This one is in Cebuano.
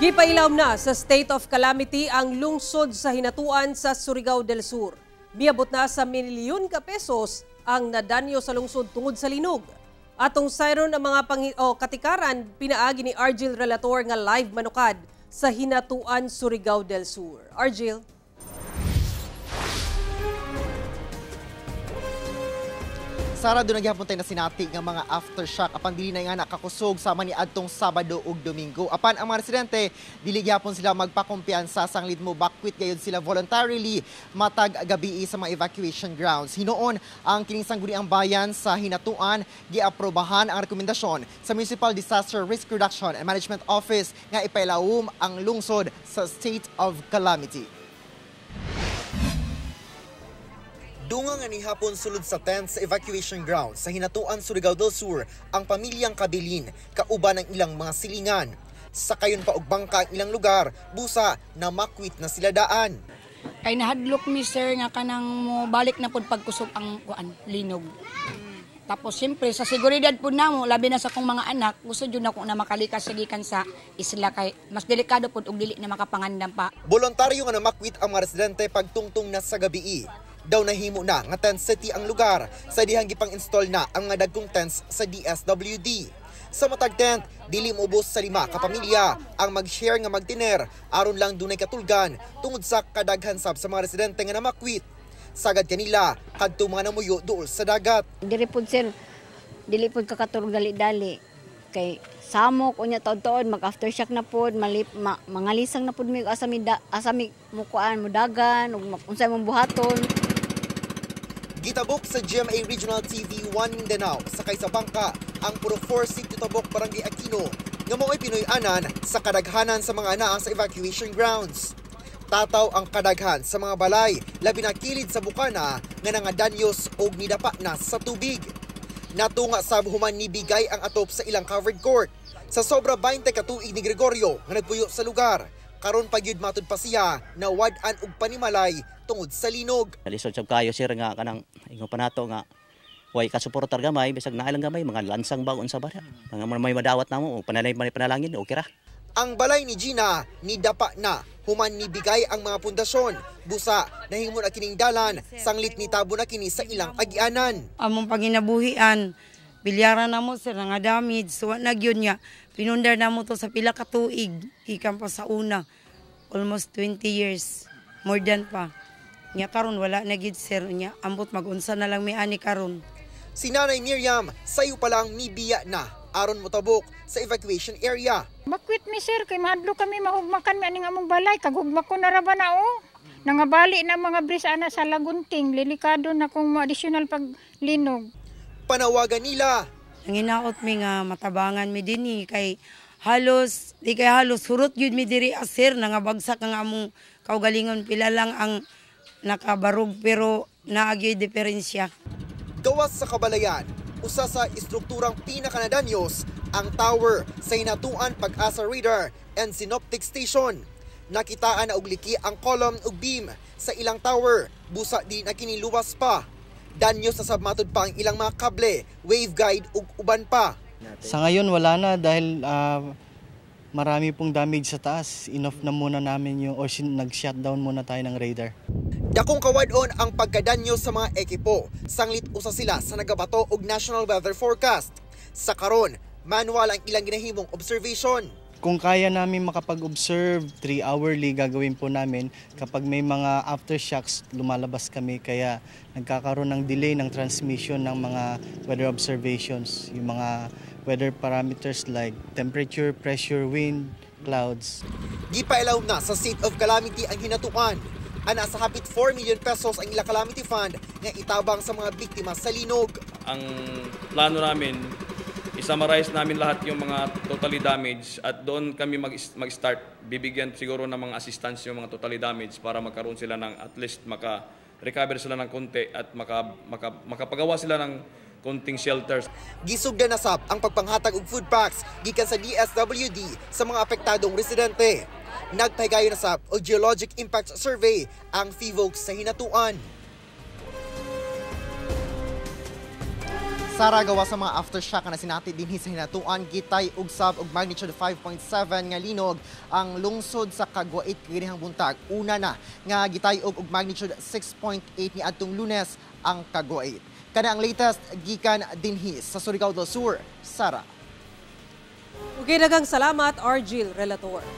Gipailawom na sa state of calamity ang lungsod sa Hinatuan sa Surigao del Sur. Miabot na sa milyon ka pesos ang nadanyo sa lungsod tungod sa linog. Atong sayron ang mga katikaran pinaagi ni Argil Relator nga live manukad sa Hinatuan, Surigao del Sur. Argil. Sara, doon naghihapon tayo na sinati nga mga aftershock apan dili na nga nakakusog sama ni adtong Sabado ug Domingo. Apan ang mga residente dili gihapon sila magpakumpiyansa, sanglit mo bakwit gayud sila voluntarily matag gabi sa mga evacuation grounds. Hinuon ang kining sangguniang bayan sa Hinatuan giaprobahan ang rekomendasyon sa Municipal Disaster Risk Reduction and Management Office nga ipailawom ang lungsod sa state of calamity. Dunga nga nihapon sulod sa tent sa evacuation ground sa Hinatuan, Surigao del Sur ang pamilyang Kabilin kauban ng ilang mga silingan. Sakayon pa og bangka ang ilang lugar, busa na makwit na sila daan. Kay nahadlok mi sir nga kanang mo balik na pud pagkusog ang kuan linog. Tapos siyempre sa seguridad pud namo, labi na sa kong mga anak, gusto jud nako na makalikas sa gikan sa isla kay mas delikado pud og dili na makapangandam pa. Voluntaryo nga namakwit ang mga residente pagtungtong na sa gabii. Daw nahimo na nga tent city ang lugar sa dihang gipang-install na ang mga dagkong tents sa DSWD. Sa matag tent, dili moubos sa 5 ka pamilya ang mag-share nga magtiner aron lang dunay katulgan tungod sa kadaghan sab sa mga residente nga namakwit. Sagad kanila kadto mga namuyo duol sa dagat. Diri pud sir, dili pud kakatulog dali-dali kay samok unya taud-taud mag aftershock na pud, mangalisang na pud mi asa mi asa mi mukuan mudagan ug unsay mong buhaton. Gitabok sa GMA Regional TV 1 Mindanao sakay sa bangka ang Puro 4 City Tabok, Barangay Aquino nga mao'y Pinoy-anan sa kadaghanan sa mga anaa sa evacuation grounds. Tataw ang kadaghan sa mga balay labi na kilid sa bukana nga nangadanyos og nidapa na sa tubig. Natunga sab human nibigay ang atop sa ilang covered court. Sa sobra 20 ka tuig ni Gregorio nga nagpuyo sa lugar, karon pa gyud matud pa siya na wad-an og panimalay tungod sa linog. Lisod sab kayo sir nga kanang ingon pa nato nga way kasuportar gamay bisag naa lang gamay mga lansang ba unsa ba mga may madawat namo panalay panalangin okay ra. Ang balay ni Gina nidapa na human nibigay ang mga pundasyon, busa nahimo na kining dalan sanglit nitabo na kini sa ilang agianan. Among panginabuhian bilyara na mo sir nga damage so na gyud nga pinundar na mo to sa pila ka tuig ikan pa sa una almost 20 years more than pa. Nya karon wala na gid sir nya ambot magunsa na lang mi ani karon. Si Nanay Miriam sayo pa lang mibiya na aron motabok sa evacuation area. Bakwit mi sir kay mahadlok kami mahugmakan mi aning among balay kag hugmak ko na ra ba na oh. Nangabali na mga bris ana sa Lagunting, delikado na kung mo additional paglinog. Panawagan nila. Nanginaot mi nga matabangan mi dinhi kay halos di kay halos hurot gyud mi diri sir nangabagsak ang among kaugalingon pila lang ang nakabarog pero naagyoy diferensya. Gawas sa kabalayan, usa sa istrukturang pinakanadanyos ang tower sa Hinatuan Pag-asa Radar and Synoptic Station. Nakitaan na og liki ang column ug beam sa ilang tower, busa di na kini luwas pa. Danyos na sab matud pa ang ilang mga kable, waveguide ug uban pa. Sa ngayon wala na dahil marami pong damage sa taas. Inoff na muna namin yung or nag-shutdown muna tayo ng radar. Dakong kawadon ang pagkadanyo sa mga ekipo. Sanglit usa sila sa nagabato og National Weather Forecast. Sa karon, manual ang ilang ginahimong observation. Kung kaya namin makapag-observe 3 hourly, gagawin po namin. Kapag may mga aftershocks, lumalabas kami. Kaya nagkakaroon ng delay ng transmission ng mga weather observations. Yung mga weather parameters like temperature, pressure, wind, clouds. Gipailawom na sa state of calamity ang Hinatuan. Ana sa hapit 4 million pesos ang ilang calamity fund nga itabang sa mga biktima sa linog. Ang plano namin, i-summarize namin lahat yung mga totally damaged at doon kami mag-start. Bibigyan siguro ng mga assistance yung mga totally damaged para magkaroon sila ng at least maka-recover sila ng konti at makapagawa sila ng konting shelters. Gisugdan na sab ang pagpanghatag og food packs gikan sa DSWD sa mga apektadong residente. Nagpahigayon na sab og Geologic Impact Survey ang PHIVOLCS sa Hinatuan. Sara, gawa sa mga aftershock na sinati dinhi sa Hinatuan, gitay-og sab og magnitude 5.7 nga linog ang lungsod sa Cagwait kaganihang buntag. Una na nga gitay-og og magnitude 6.8 niadtong Lunes ang Cagwait. Kana ang latest gikan dinhi sa Surigao del Sur. Sara. Okay, daghang salamat, Argil Relator.